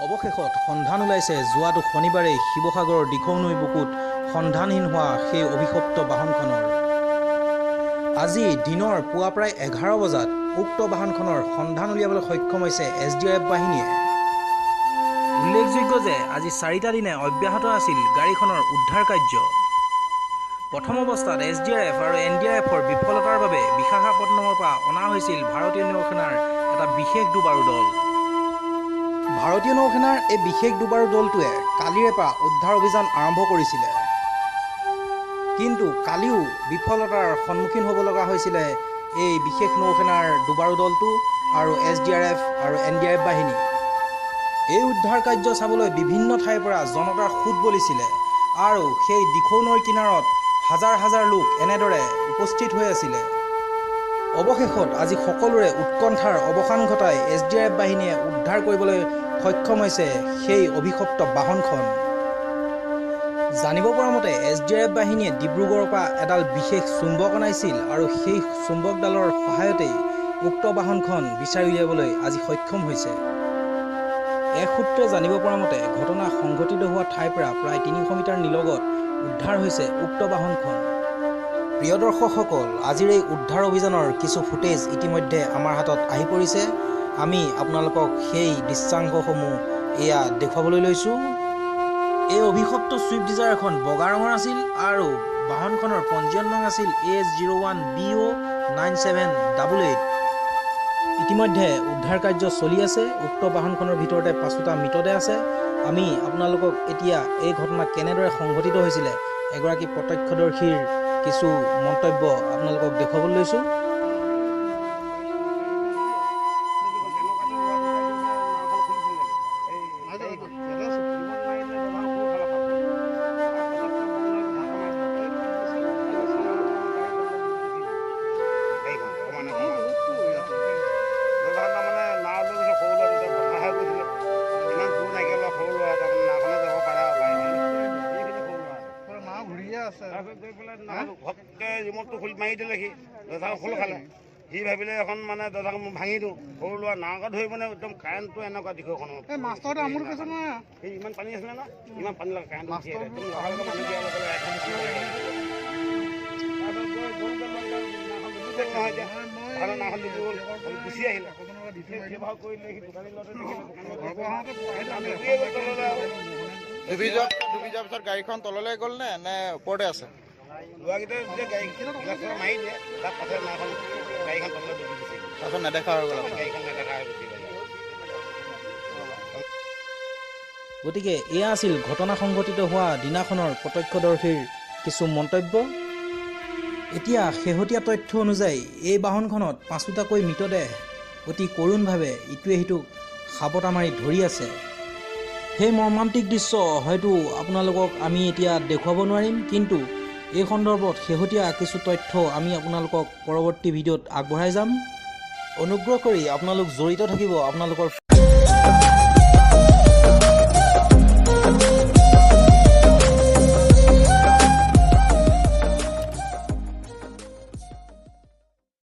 অৱশেষত সন্ধান ওলাইছে যোৱাটো শনিবাৰে শিৱসাগৰৰ দিখৌ নৈৰ বুকুত সন্ধানহীন হোৱা সেই অভিশপ্ত বাহনখনৰ। আজি দিনৰ পুৱা প্ৰায় 11 বজাত উক্ত বাহনখনৰ সন্ধান উলিয়াবলৈ সক্ষম হৈছে এছ ডি আৰ এফ বাহিনীয়ে। উল্লেখযোগ্য যে আজি 4টা দিনে অব্যাহত আছিল গাড়ীখনৰ উদ্ধাৰ কাৰ্য। প্ৰথম অৱস্থাত এছ ডি আৰ এফ আৰু এন ডি আৰ এফৰ বিফলতাৰ বাবে বিশাখাপট্টনমৰ পৰা অনা হৈছিল ভাৰতীয় নৌসেনাৰ এটা বিশেষ ডুবাৰু দল। ভাৰতীয় নৌসেনাৰ এই বিশেষ ডুবাৰু দলটোৱে কালিৰে পৰা উদ্ধাৰ অভিযান আৰম্ভ কৰিছিলে, কিন্তু কালিও বিফলতাৰ সন্মুখীন হ'ব লগা হৈছিলে এই বিশেষ নৌসেনাৰ ডুবাৰু দলটো আৰু এছ ডি আৰ এফ আৰু এন ডি আৰ এফ বাহিনী। এই উদ্ধাৰ কাৰ্য চাবলৈ বিভিন্ন ঠাইৰ পৰা জনতাৰ সোঁত বলিছিলে আৰু সেই দিখৌ নৈৰ কিনাৰত হাজাৰ হাজাৰ লোক এনেদৰে উপস্থিত হৈ আছিলে। অৱশেষত আজি সকলোৰে উৎকণ্ঠাৰ অৱসান ঘটাই এছ ডি আৰ এফ বাহিনীয়ে উদ্ধাৰ কৰিবলৈ সক্ষম হৈছে সেই অভিশপ্ত বাহনখন। জানিব পৰা মতে এছ ডি আৰ এফ বাহিনীয়ে ডিব্ৰুগড়ৰ পৰা এডাল বিশেষ চুম্বক অনাইছিল আৰু সেই চুম্বকডালৰ সহায়তেই উক্ত বাহনখন বিচাৰি উলিয়াবলৈ আজি সক্ষম হৈছে। এক সূত্ৰে জানিব পৰা মতে ঘটনা সংঘটিত হোৱা ঠাইৰ পৰা প্ৰায় 300 মিটাৰ নিলগত উদ্ধাৰ হৈছে উক্ত বাহনখন। প্ৰিয় দৰ্শকসকল, আজিৰ এই উদ্ধাৰ অভিযানৰ কিছু ফুটেজ ইতিমধ্যে আমাৰ হাতত আহি পৰিছে। আমি আপোনালোকক সেই দৃশ্যাংশসমূহ এয়া দেখুৱাবলৈ লৈছোঁ। এই অভিশপ্ত ছুইফ্ট ডিজায়াৰখন বগা ৰঙৰ আছিল আৰু বাহনখনৰ পঞ্জীয়ন নং আছিল AS01BO9788। ইতিমধ্যে উদ্ধাৰ কাৰ্য চলি আছে। উক্ত বাহনখনৰ ভিতৰতে 5টা মৃতদেহ আছে। আমি আপোনালোকক এতিয়া এই ঘটনা কেনেদৰে সংঘটিত হৈছিলে এগৰাকী প্ৰত্যক্ষদৰ্শীৰ কিছু মন্তব্য আপোনালোকক দেখুৱাবলৈ লৈছোঁ। ৰিমটটো খুলি মাৰি দিলে, সি দাদা খোল খালে। সি ভাবিলে এখন মানে দাদাক মই ভাঙি দিওঁ, সৰু ল'ৰা নাওকে ধৰি মানে একদম কাৰেণ্টটো এনেকুৱা দিশখনত সেই ইমান পানী আছিলে ন, ইমান পানী লগা কাৰেণ্টটো নহয় এতিয়া ভালো নাওখন ডুবি গ'ল, গুচি আহিলে। কৰিলে সি দোকানী ল'ৰাটোৱে ডুবি যোৱাৰ পিছত গাড়ীখন তললৈ গ'ল নে নে ওপৰতে আছে? ল'ৰাকেইটাই যেতিয়া গাড়ী মাৰি দিয়ে, তাৰ পাছত নাওখন গাড়ীখন তললৈ ডুবি গুচি গ'ল। তাৰপিছত নেদেখা হৈ গ'ল, গাড়ীখন নেদেখা হৈ গুচি গ'ল। গতিকে এয়া আছিল ঘটনা সংঘটিত হোৱা দিনাখনৰ প্ৰত্যক্ষদৰ্শীৰ কিছু মন্তব্য। এতিয়া শেহতীয়া তথ্য অনুযায়ী এই বাহনখনত 5টাকৈ মৃতদেহ অতি কৰুণভাৱে ইটোৱে সিটোক সাবটা মাৰি ধৰি আছে। সেই মৰ্মান্তিক দৃশ্য হয়তো আপোনালোকক আমি এতিয়া দেখুৱাব নোৱাৰিম, কিন্তু এই সন্দৰ্ভত শেহতীয়া কিছু তথ্য আমি আপোনালোকক পৰৱৰ্তী ভিডিঅ'ত আগবঢ়াই যাম। অনুগ্ৰহ কৰি আপোনালোক জড়িত থাকিব আপোনালোকৰ